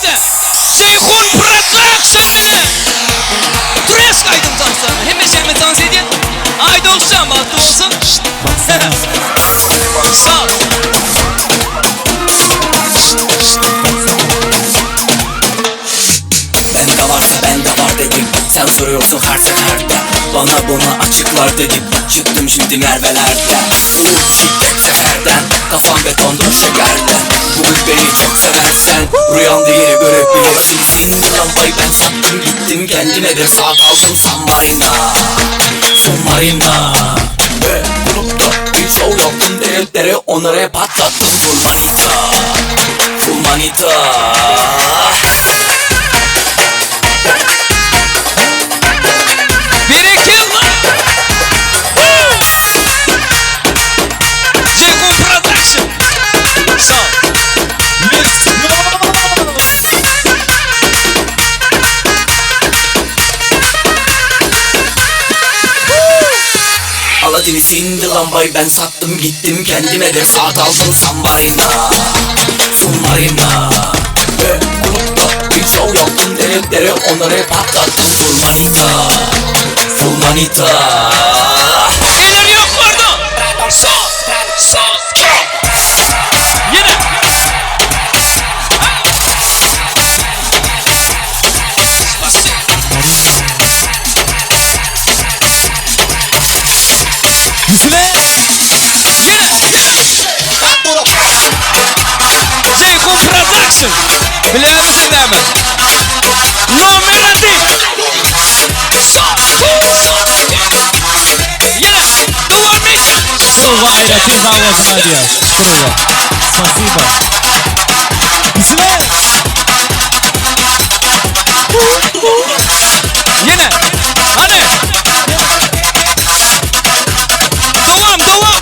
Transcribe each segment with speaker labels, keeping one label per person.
Speaker 1: Bilelikde Jeýhun Production bilen Turesk aýdym tanslaryny hemmeşämiz tans edýän. Aýdoguşjan bagtly bolsun. Sag.
Speaker 2: Bende varsa bende var dedim. Sen soruyorsun her seferde. Bana bunu açıklar dedim. Çıktım şimdi Merve'lerde. Şiddet seferden. Kafam betondur şekerden. Bugün beni çok seversen Rüyanda yine görebilirsin. Sindir lambayı ben sattım gittim. Kendime bir saat aldım San Marina. Son Marina. Ve grupta bir show yaptım. Devletleri onları patlattım. Full manita. Full manita.
Speaker 1: Berekella! Ceyhun Production. Sağ.
Speaker 3: Let's go!
Speaker 2: Aladdin'i sindi lambayı ben sattım gittim kendime bir saat aldım San Marina Son Marina. Ve grupta bir show yaptım devletleri onları patlattım. Full manita Full manita.
Speaker 1: Eller yukarıda. Sağ. Sağ. Yine.
Speaker 3: Üfle!
Speaker 1: Yine. Ceyhun Production. Biler misin değil mi? Numara bir. Sağ. Sağ. Yine. Devam et.
Speaker 3: Şuruba aýratyn sag bolsun aýdýar. Şuruba. Spasiba. Üfle!
Speaker 1: Yine. Hadi. Devam, devam.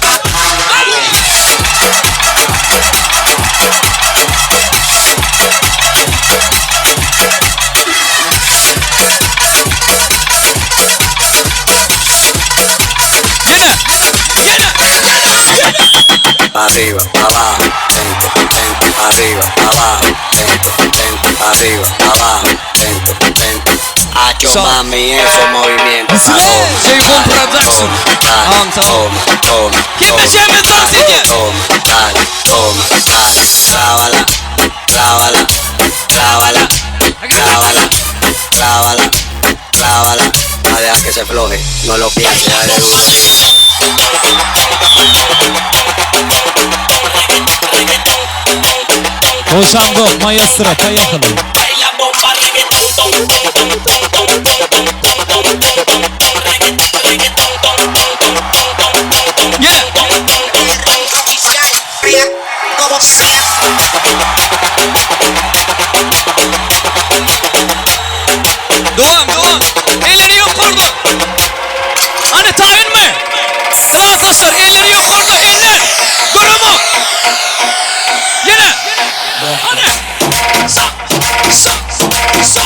Speaker 1: Yine. Yine.
Speaker 2: Arriba, abajo, dentro, dentro, arriba, abajo, dentro, dentro, arriba, abajo, dentro, dentro. Hacho
Speaker 1: Sağ.
Speaker 2: mami, esos movimientos.
Speaker 1: Ceyhun Production.
Speaker 2: Toma,
Speaker 1: Tamam, tamam.
Speaker 2: toma, toma,
Speaker 1: Hemmeşämiz dans edýär.
Speaker 2: toma, dale, toma, dale. Clávala, clávala, clávala, clávala, clávala, clávala. No deja que se floje, no lo pienses, dale duro.
Speaker 3: Hoşangok, maestro, поехали.
Speaker 1: Yine. Devam, devam. Elleri yukarıda. Hani tayin mi? Arkadaşlar elleri yukarıda, eller. Durumu. Yine. Hadi. Sağ, sağ, sağ.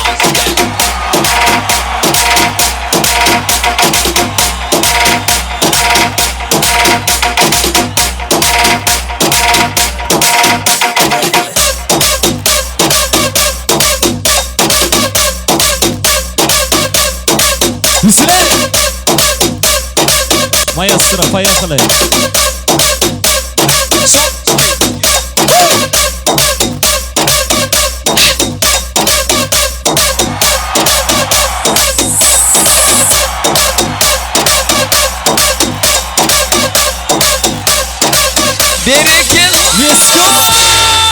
Speaker 3: Üfle! Maestro, поехали.
Speaker 1: Berekella.
Speaker 3: Let's go!